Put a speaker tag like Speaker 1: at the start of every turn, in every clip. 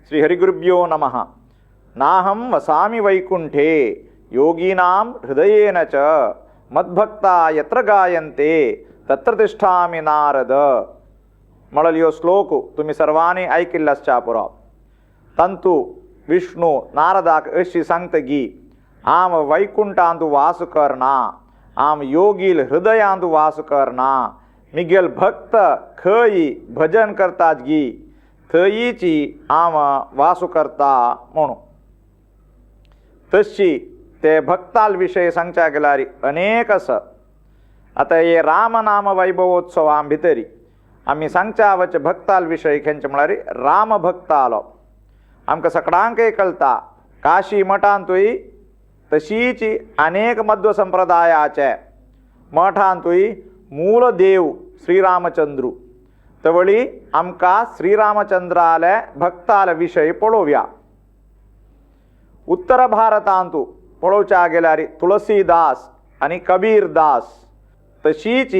Speaker 1: श्री हरिगुरुभ्यो नमः. नाहं वसामि वैकुंठे योगीनां हृदयेन च मद्भक्ता यत्र गायन्ते तत्र तिष्ठामि नारद म्हळ्यार ह्यो श्लोक तुमी सर्वांनी आयकिल्लो आसच्या पुरो. तंतु विष्णु नारदाक अशी सांगता की हांव वैकुंठांत वास करना, हांव योगील हृदयांत वास करना, मिगेल भक्त खंय भजन करतात गी थंयची हांव वास करता म्हणून. तशी ते भक्ताल विशय सांगच्या गेल्यार अनेक आसा. आतां हे रामनाम वैभवोत्सवा भितरी आमी सांगच्या वच भक्ताल विशय खंयचे म्हळ्यार रामभक्तालो. आमकां सगळ्यांकय कळटा काशी मठांतूय तशीच अनेक मध्व संप्रदायाचे मठांतूय मूल देव श्रीरामचंद्रू. तवळी आमकां श्रीरामचंद्राले भक्ताले विशय पळोवया. उत्तर भारतांतू पळोवच्या गेल्यार तुळसीदास आनी कबीरदास, तशीच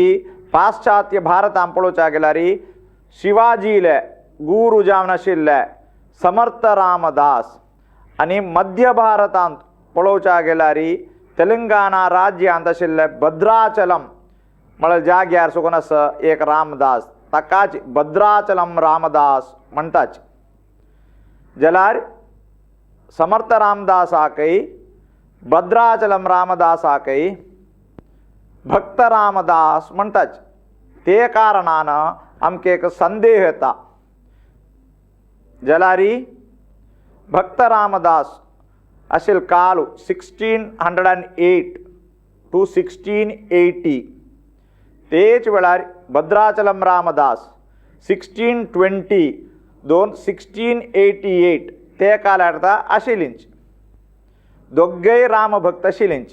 Speaker 1: पाश्चात्य भारतान पळोवच्या गेल्यार शिवाजीले गुरू जावन आशिल्ले समर्थ रामदास, आनी मध्य भारतांत पळोवच्या गेल्यार तेलंगाणा राज्यांत आशिल्ले भद्राचलम म्हळ्यार जाग्यार सुकून आसा एक रामदास, ताकाच भद्राचलम रामदास म्हणटात. जाल्यार समर्थ रामदासाकय भद्राचलम रामदासाकय भक्त रामदास म्हणटात. ते कारणान आमकां एक संदेह येता. जाल्यार भक्त रामदास आशिल्लो काल 1608 to 1680, तेच वेळार भद्राचलम रामदास 1620 दोन 1688 ते काळार आशिल्लींच. दोग्गय रामभक्त आशिल्लींच.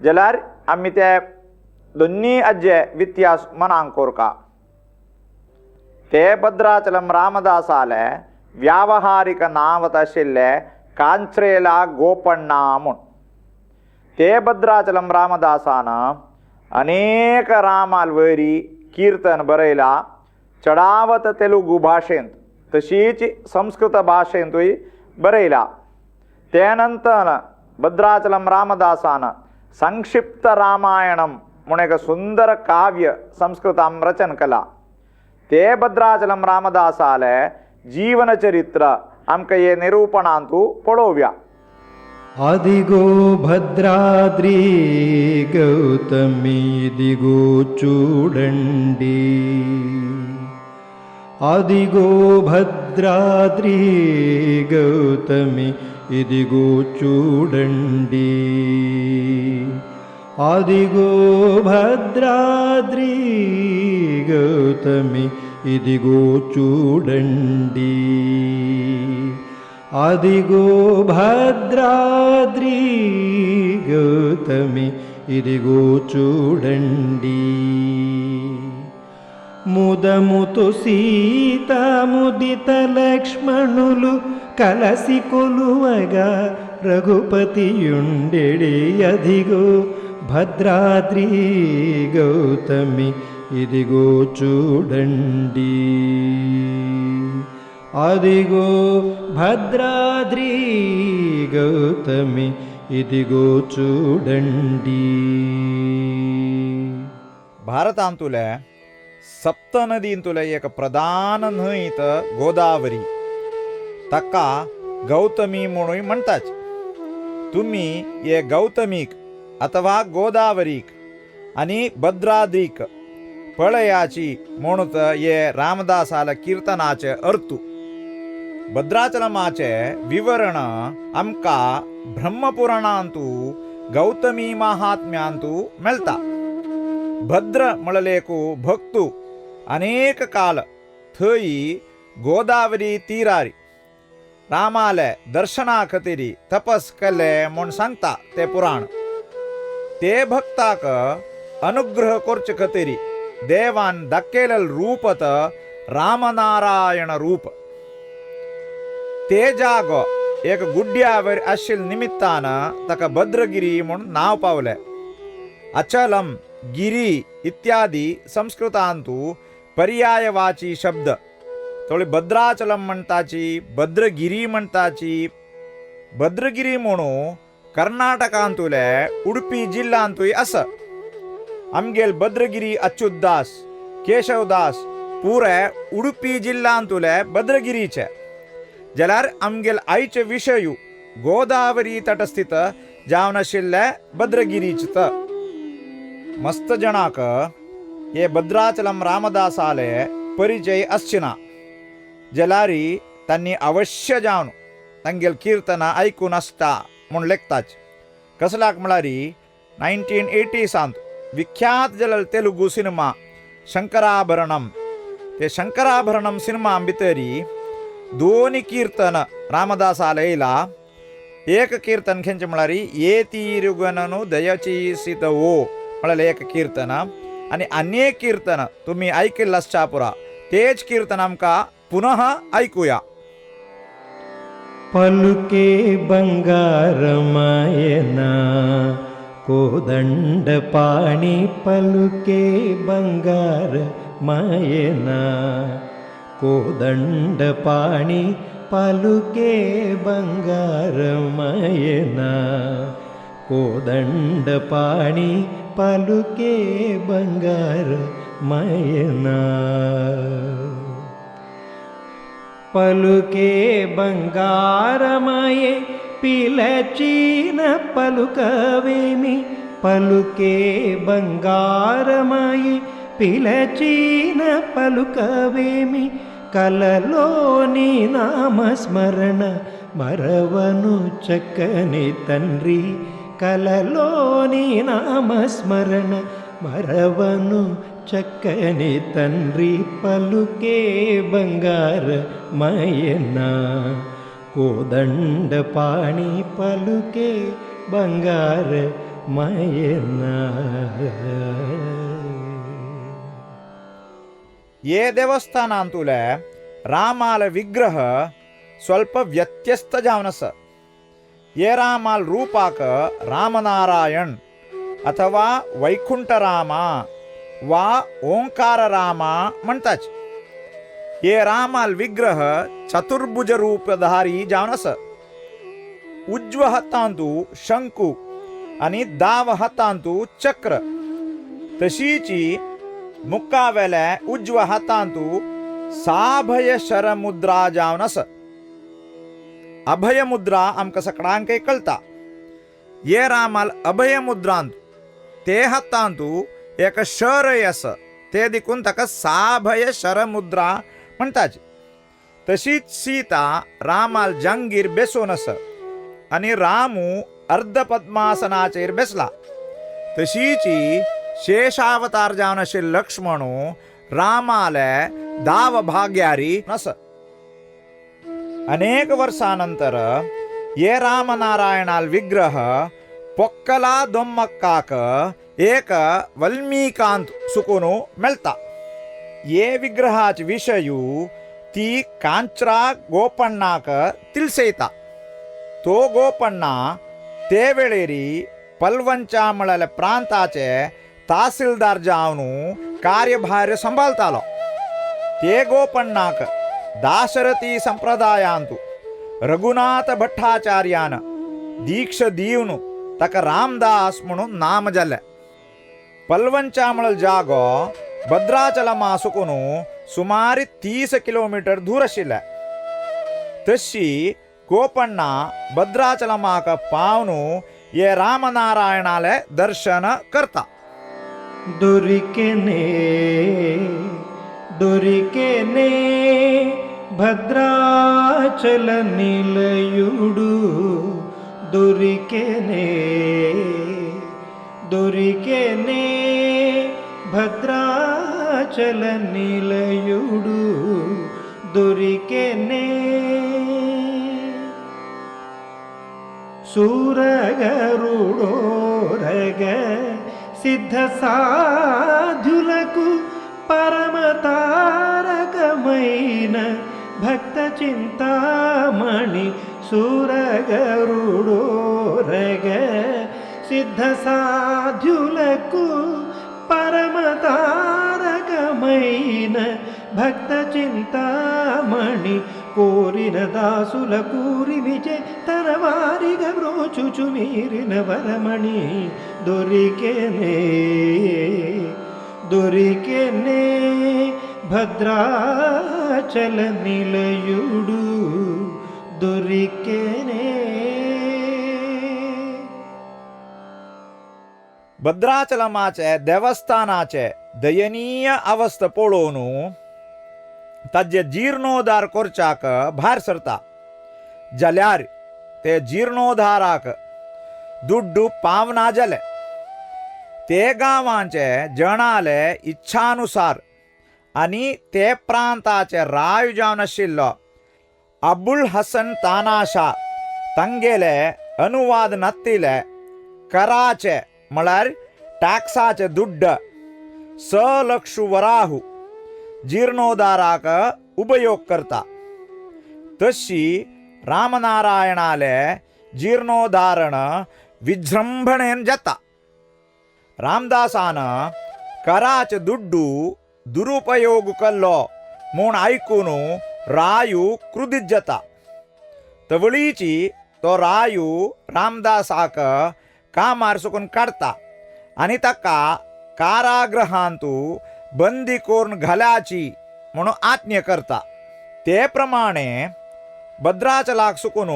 Speaker 1: जाल्यार आमी ते दोन्ही आजे व्यत्यास मनांक कोरका. ते भद्राचलम रामदासाले व्यावहारिक नांव आशिल्ले कांचरेला गोपण्णा म्हूण. ते भद्राचलम रामदासान अनेक रामाल वयरी कीर्तन बरयला चडावत तेलुगू भाशेंत तशीच संस्कृत भाशेंतूय बरयला. ते नंतर भद्राचलम रामदासान संक्षिप्त रामायणम म्हूण एक सुंदर काव्य संस्कृतान रचन केला. ते भद्राचलम रामदासाले जीवन चरित्र आमकां हे निरूपणांतू पळोवया.
Speaker 2: అదిగో భద్రాద్రి గౌతమి ఇదిగో చూడండి, అదిగో భద్రాద్రి గౌతమి ఇదిగో చూడండి, అదిగో భద్రాద్రి గౌతమి ఇదిగో చూడండి, అదిగో భద్రాద్రి గౌతమి ఇదిగో చూడండి. ముదముతో సీత ముదిత లక్ష్మణులు కలసి కొలువగా రఘుపతియుండెడి, అదిగో భద్రాద్రి గౌతమి ఇదిగో చూడండి, అదిగో భద్రాద్రి గౌతమి ఇదిగో చూడండి.
Speaker 1: भारतांतुले सप्तनदींतुले एक प्रधान न्हंय गोदावरी, ताका गौतमी म्हणूय म्हणटात. तुमी हे गौतमीक अथवा गोदावरीक आनी भद्राद्रीक पळयाची म्हणून हे रामदासाला कीर्तनाचे अर्थ. भद्राचलमाचे विवरण आमकां ब्रह्मपुराणांतू गौतमी महात्म्यांतू मेळटा. भद्र म्हणलेकू भक्तू अनेक काल थंय गोदावरी तीरारी रामाले दर्शना खातीर तपस केले म्हूण सांगता ते पुराण. ते भक्ताक अनुग्रह करचे खातीर देवान दाखयलें रूपत रामनारायण रूप. ते जागो एक गुड्ड्यावर आशिल्ल्या निमित्तान ताका भद्रगिरी म्हूण नांव पावलें. अचलम गिरी इत्यादी संस्कृतांतु पर्यायवाची शब्द. थोडी भद्राचलम म्हणटाची, भद्रगिरी म्हणटाची. भद्रगिरी म्हणू कर्नाटकांतुले उडपी जिल्ल्यांतूय आसा. आमगेल भद्रगिरी अच्युतदास केशवदास पुरे उडपी जिल्ल्यांतुले भद्रगिरीचे. जाल्यार आमगेल आयचे विशयू गोदावरी तटस्थित जावन आशिल्ले भद्रगिरीच. मस्त जणाक हे भद्राचलम रामदासाले परिचय आसचिना, जाल्यार तांणी अवश्य जावन तांगेल कीर्तनां आयकून आसता म्हूण लेखताच. कसल्याक म्हळ्यार 1980सांत विख्यात जाल्लो तेलुगू सिनेमा शंकराभरणम, ते शंकराभरणम सिनेमा भितरी दोन कीर्तन रामदासाले येयला. एक कीर्तन खंयचें म्हळ्यार ये तीरुगननु दयचीसितवो म्हळ्यार एक कीर्तन, आनी आनी एक कीर्तन तुमी आयकिल्लें आसच्या पुरा, तेच कीर्तन आमकां पुनः आयकुया.
Speaker 2: पलुके बंगारमायना कोदंड पाणी, पलुके बंगार मायना कोदंड पाणी, पलुके बंगार मायना कोदंड पाणी, पलुके बंगार मायना. पलुके बंगारमाये पिलचीन पलुकवेమి, पलुके बंगारमाये पिलचीन पलुकवेమి, కలలోని నామస్మరణ మరవను చక్కని తండ్రి, కలలోని నామస్మరణ మరవను చక్కని తండ్రి, పలుకే బంగార మయనా కోదండ పాణి, పలుకే బంగార మయనా.
Speaker 1: ये देवस्थानांतुले रामाल विग्रह ಸ್ವಲ್ಪ ವ್ಯತ್ಯಸ್ತ जावन आसा. ये रामाल रूपाक रामनारायण अथवा वैकुंठराम वा ओंकार राम म्हणटाच. ये रामाल विग्रह चतुर्भुज रूपधारी जावन आसा. उज्व हातांतु शंकु आनी दाव हातांतु चक्र, तशीची मुक्कावेले उज्व हातांतु साभय शरमुद्रा जावन आसा. अभयमुद्रा आमकां सगळ्यांकय कळटा. ये रामाल अभयमुद्रांत ते हातांतु एक शरय आसा, ते देखून ताका साभय शरमुद्रा म्हणटाच. तशीच सीता रामाल जांगीर बेसून आसा आनी रामू अर्धपद्मासनाचेर बेसला. तशीची शेषावतार जावन आशिल्ले लक्ष्मणू रामाले दाव भाग्यारी आसा. अनेक वर्सां नंतर ये रामनारायणाल विग्रह పొక్కలా దొమ్మక్కాక ఏక వల్మీకాంత్ సుకును మెల్తా. ఏ విగ్రహాच विषयू ती कांचरा गोपण्णाक तिळसयता. तो गोपण्णा ते वेळेरी पलवंचा म्हळ्यार प्रांताचे तहसीलदार जावन कार्यभार सांबाळतालो. ते गोपण्णाक दाशरथी संप्रदायांतु रघुनाथ भट्टाचार्यान दीक्ष दीवन ताका रामदास म्हणून नाम जालें. पलवंचा म्हळ्यार जागो भद्राचलमा सुकून सुमार 30 किलोमीटर दूर आशिल्लें. तशी गोपण्णा भद्राचलमाक पावन हे रामनारायणाले दर्शन करता.
Speaker 2: దొరికెనే దొరికెనే భద్రాచల నిలయుడు, దొరికెనే దొరికెనే భద్రాచల నిలయుడు, దొరికెనే. సూరగరుడోరగ సిద్ధ సాధులకు పరమతారకమైన భక్త చింతామణి, సూరగరుడోరగ సిద్ధ సాధ్యులకు పరమతారకమైన భక్త చింతామణి కోరిన దాసుల కూరిమిచే తన వారిగా బ్రోచుచు మీరిన వరమణి దొరికెనే దొరికెనే భద్రాచల నిలయుడు దొరికెనే.
Speaker 1: भद्राचलमाचे देवस्थानाचे दयनीय अवस्था पळोवन ताजे जीर्णोद्धार करच्याक भायर सरता जाल्यार ते जीर्णोद्धाराक दुड्डू पावना जाले. ते गांवांचे जणाले इच्छानुसार आनी ते प्रांताचे राय जावन आशिल्लो अबुल हसन तानाशा तांगेले अनुवाद नातिले कराचे म्हळ्यार टॅक्साचे दुड्ड 6 लक्ष वराहू जीर्णोद्धाराक उपयोग करता. तशी रामनारायणाले जीर्णोद्धारण विजृंभणेन जाता. रामदासान कराचे दुड्डू दुरुपयोग केल्लो म्हूण आयकून रायू क्रुदीत जाता. तवळीची तो रायू रामदासाक कामार सुकून काडता आनी ताका कारागृहांतू बंदी करून घाल्याची म्हणून आज्ञा करता. ते प्रमाणे भद्राचलाक सुकून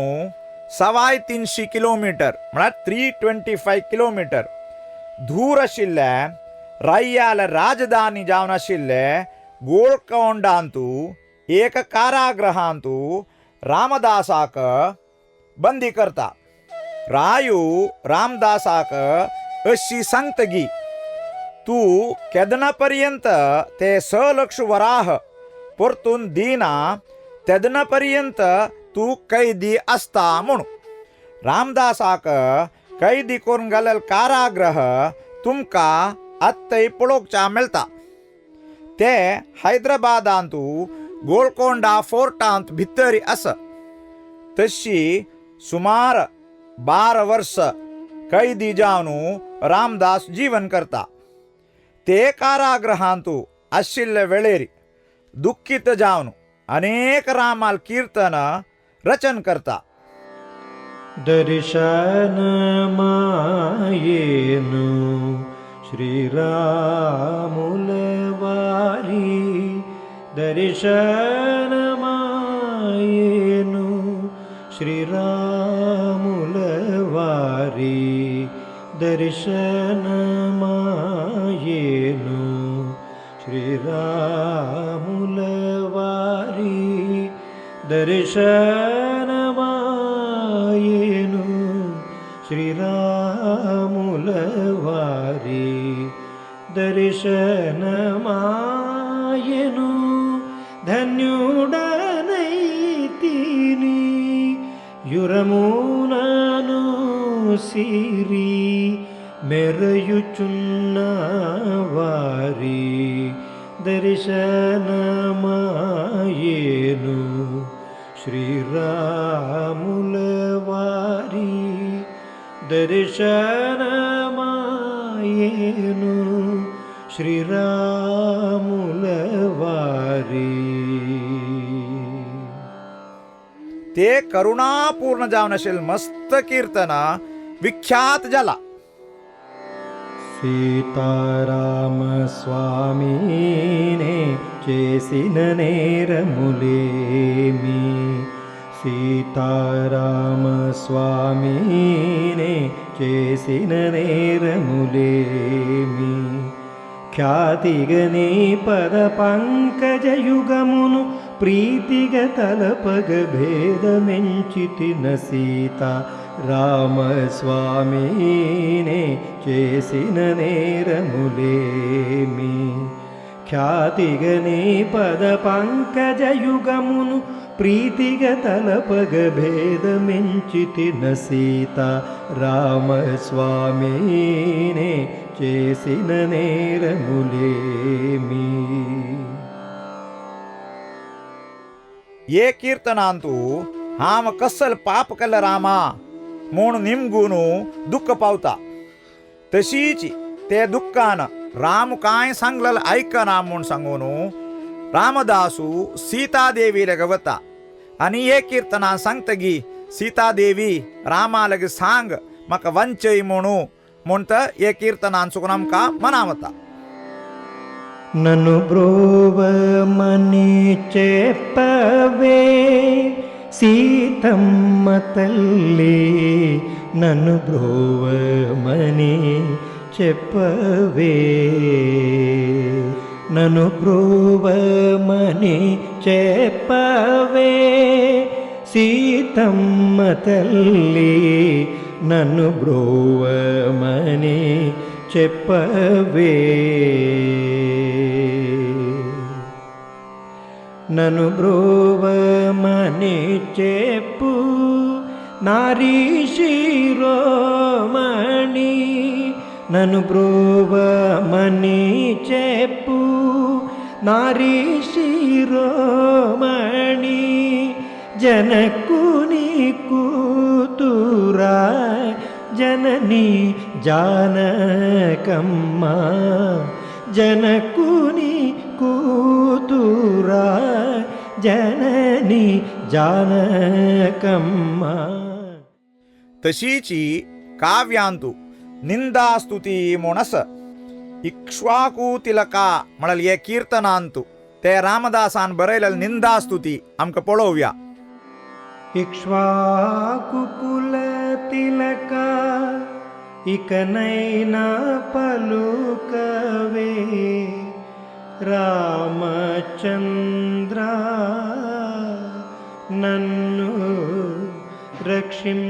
Speaker 1: 325 किलोमीटर म्हळ्यार 325 किलोमीटर दूर आशिल्ले राय्याल राजधानी जावन आशिल्ले गोळकोंडांतू एक कारागृहांतू रामदासाक बंदी करता. रायू रामदासाक अशी सांगतगी, तूं केदना पर्यंत ते 6 लक्ष वराह परतून दिना तेदना पर्यंत तूं कैदी आसता म्हणून. रामदासाक कैदी करून घालेल कारागृह तुमकां आत्तय पळोवच्या मेळटा. ते हैदराबादांतू गोलकोंडा फोर्टांत भितर आसा. तशी सुमार 12 वर्स कैदी जावन रामदास जीवन करता. ते कारागृहांतू आशिल्ले वेळेर दुःखित जावन अनेक रामाल कीर्तन रचन करता.
Speaker 2: दर्शन मायेनु श्रीरामुल वारी, दर्शन मायेनु श्रीरामुल वारी, दर्शन मायेनु श्रीरामुल वारी, दर्शन मायेनु श्रीरामुल वारी, दर्शन मायेनु ధన్యుడనైతిని యురమునను సిరి మెరయుచున్న వారి దర్శనమాయేను శ్రీరాముల వారి దర్శనమాయేను శ్రీరాముల వారి.
Speaker 1: ते करुणापूर्ण जावन आशिल्लें मस्त कीर्तन विख्यात जाला.
Speaker 2: सीताराम स्वामीने చేసిన నేరములేమి, సీతారామ స్వామినే చేసిన నేరములేమి, ఖ్యాతిగనే పద పంకజయుగమును ప్రీతిగ తలపగ భేదమెంచితిన సీత రామస్వామినే చేసిన నేరములేమి, ఖ్యాతిగనే పద పంకజయుగమును ప్రీతిగ తలపగ భేదమెంచితిన సీత రామస్వామినే చేసిన నేరములేమి.
Speaker 1: ये कीर्तनांतू हांव कसल पाप केल्लें रामा म्हूण निमगून दुख्ख पावता. तशीच ते दुख्खान राम कांय सांगलेलें आयकना म्हूण सांगून रामदासू सीतादेवी लगे वता आनी हे किर्तनान सांगता गी सीतादेवी रामा लगे सांग म्हाका वंचय म्हणू म्हूण हे किर्तनान चुकून आमकां मना वता.
Speaker 2: నన్ను బ్రోవమని చెప్పవే సీతమ్మ తల్లి, నన్ను బ్రోవమని చెప్పవే, నన్ను బ్రోవమని చెప్పవే సీతమ్మ తల్లి, నన్ను బ్రోవమని చెప్పవే, నన్ను బ్రోవమని చెప్పు నారీ శిరోమణి, నన్ను బ్రోవమని చెప్పు నారీ శిరోమణి, జనకుని కూతురా జనని జానకమ్మ, జనకుని కూతురా జనని జానకమ్మ.
Speaker 1: तशीची काव्यांतु निंदास्तुती म्हूण आसा. इक्ष्वाकू तिलका म्हळ्यार हे किर्तनांतु ते रामदासान बरयलेले निंदास्तुती आमकां पळोवया.
Speaker 2: ఇక్ష్వాకుకుల తిలక ఇకనైనా పలుకవే రామచంద్ర, నన్ను రక్షింపకూనను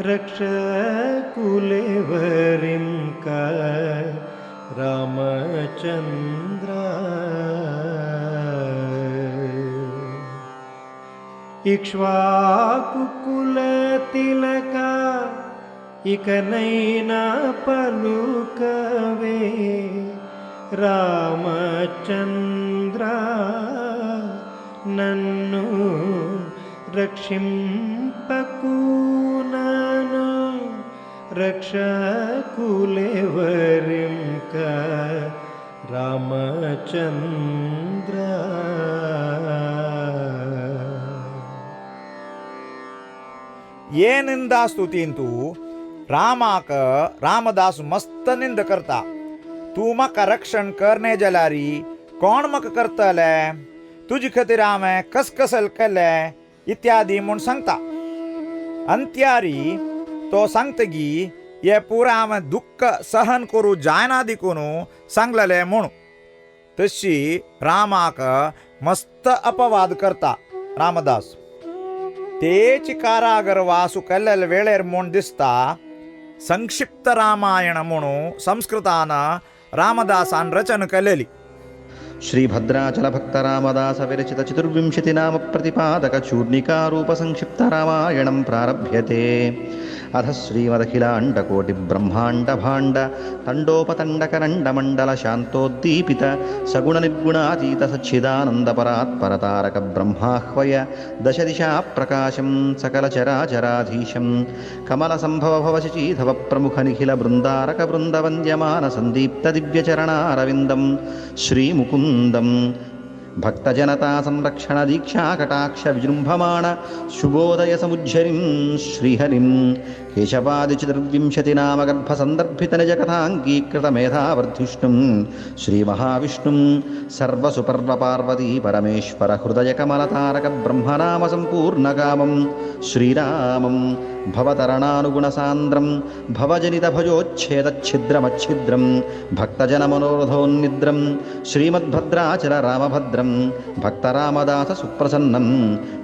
Speaker 2: రక్షకులెవరింక రామచంద్ర. ఇక్ష్వాకుకుల తిలక ఇకనైనా పలుకవే రామచంద్ర, నన్ను రక్షింపకూనను రక్షకులెవరింక రామచంద్ర.
Speaker 1: ये निंदास्तुतींतु रामाक रामदास मस्त निंद करता. तूं म्हाका रक्षण करने जाल्यार कोण म्हाका करतले, तुजे खातीर हांवें कसकसल केलें इत्यादी म्हूण सांगता. अंत्यारी तो सांगता की हे पुरा हांवें दुख्ख सहन करूं जायना देखून सांगलेलें म्हूण. तशी रामाक मस्त अपवाद करता रामदास. तेच कारागर वासू केल्ले वेळेर म्हूण दिसता संक्षिप्त रामायण म्हणून संस्कृतान रामदासान रचना केलेली.
Speaker 3: श्रीभद्राचलभक्तरामदासविरचित चतुर्विंशतिनाम प्रतिपादक चूर्णिकारूपसंक्षिप्तरामायणं प्रारभ्यते. अथ श्रीमदखिलाण्डकोटिब्रह्माण्डभाण्ड तण्डोपतण्डकरण्डमण्डल शान्तोद्दीपित सगुणनिर्गुणातीत सच्चिदानन्दपरात्परतारक ब्रह्माह्वय दशदिशा प्रकाशं सकलचराचराधीशं कमलसम्भवभवशचीधव प्रमुखनिखिल बृन्दारक वृन्दवन्द्यमान सन्दीप्तदिव्यचरणारविन्दं श्रीमुकुन्दं भक्तजनता संरक्षण दीक्षा कटाक्ष विजृंभमाण शुभोदय समुज्झरिं श्रीहरिं केशवादि चतुर्विंशति नाम गर्भ संदर्भित निज कथांगीकृत मेधावर्धिष्णुं श्रीमहाविष्णुं सर्वसुपर्व पार्वती परमेश्वर हृदय कमलतारक ब्रह्मनाम संपूर्णकामं श्रीरामं भवतरणानुगुणसान्द्रं भवजनित भजोच्छेदच्छिद्रमच्छिद्रं भक्तजनमनोरथोन्निद्रं श्रीमद्भद्राचल रामभद्रं भक्तरामदास सुप्रसन्नं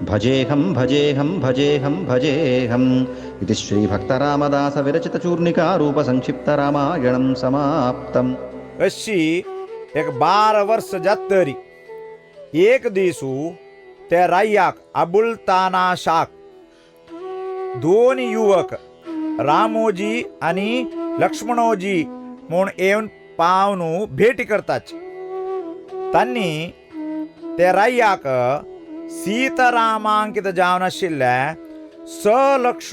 Speaker 3: भजेहं भजेहं भजेहं भजेहम् इति श्रीभक्तरामदास विरचितचूर्णिकारूपसंक्षिप्तरामायणं समाप्तम्.
Speaker 1: अशी एक 12 वर्स जातरी एक दीसू ते राय्याक अबुलताना शाक दोन युवक रामोजी आनी लक्ष्मणोजी म्हूण येवन पावनू भेटी करतात. तांणी ते राय्याक सीतारामांकित जावन आशिल्ले 6 लक्ष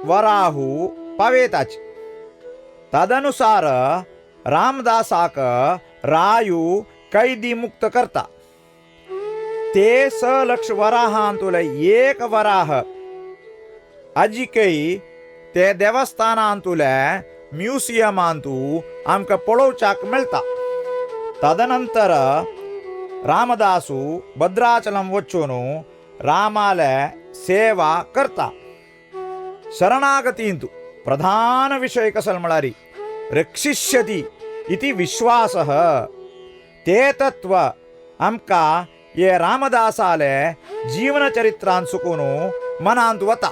Speaker 1: वराहू पावयताच. तदनुसार रामदासाक रायू कैदी मुक्त करता. ते 6 लक्ष वराहांतुले एक वराह अजिकय ते देवस्थानांतुले म्युसियमांतु आमकां पळोवच्याक मेळटा. तदनंतर रामदासू भद्राचलम वचून रामाले सेवा करता. शरणागतींतु प्रधान विषय कसल म्हळ्यार रक्षिष्यति इति विश्वासः. ते तत्व आमकां हे रामदासाले जीवन चरित्रान सुकून मनांत वता.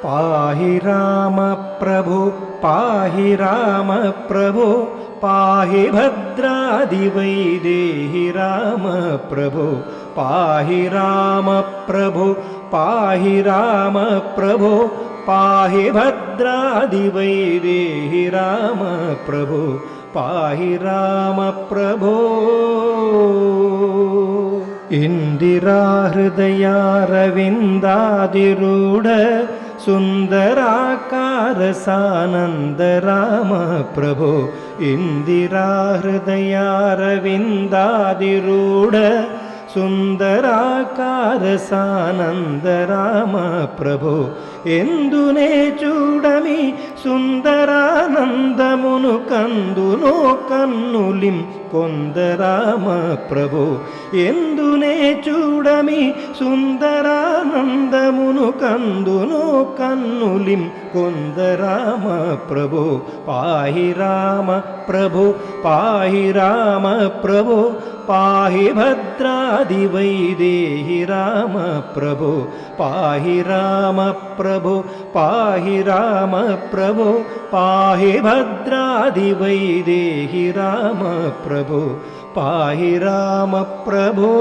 Speaker 2: पाहि राम प्रभो पाहि राम प्रभो पाहि भद्रादि वैदेहि राम प्रभो पाहि राम प्रभो पाहि राम प्रभो पाहि भद्रादि वैदेहि राम प्रभो पाहि राम प्रभो. इंदिरा हृदयारविन्दादिरूढ सुन्दराकार सानन्द राम प्रभो. इंदिरा हृदयारविन्दादिरूढ सुन्दराकार सानन्द राम प्रभो. ఎందునే చూడమి సుందరానందమును కందునో కన్నులిం కొందరామ ప్రభో. ఎందునే చూడమి సుందరానందమును కందునో కన్నులిం కొందరామ ప్రభో. పాహి రామ ప్రభో పాహి రామ ప్రభో పాహి భద్రాది వైదేహి రామ ప్రభో. పాహి రామ ప్రభో పాహి రామ ప్రభో పాహి భద్రాది వైదేహి రామ ప్రభో పాహి రామ ప్రభో.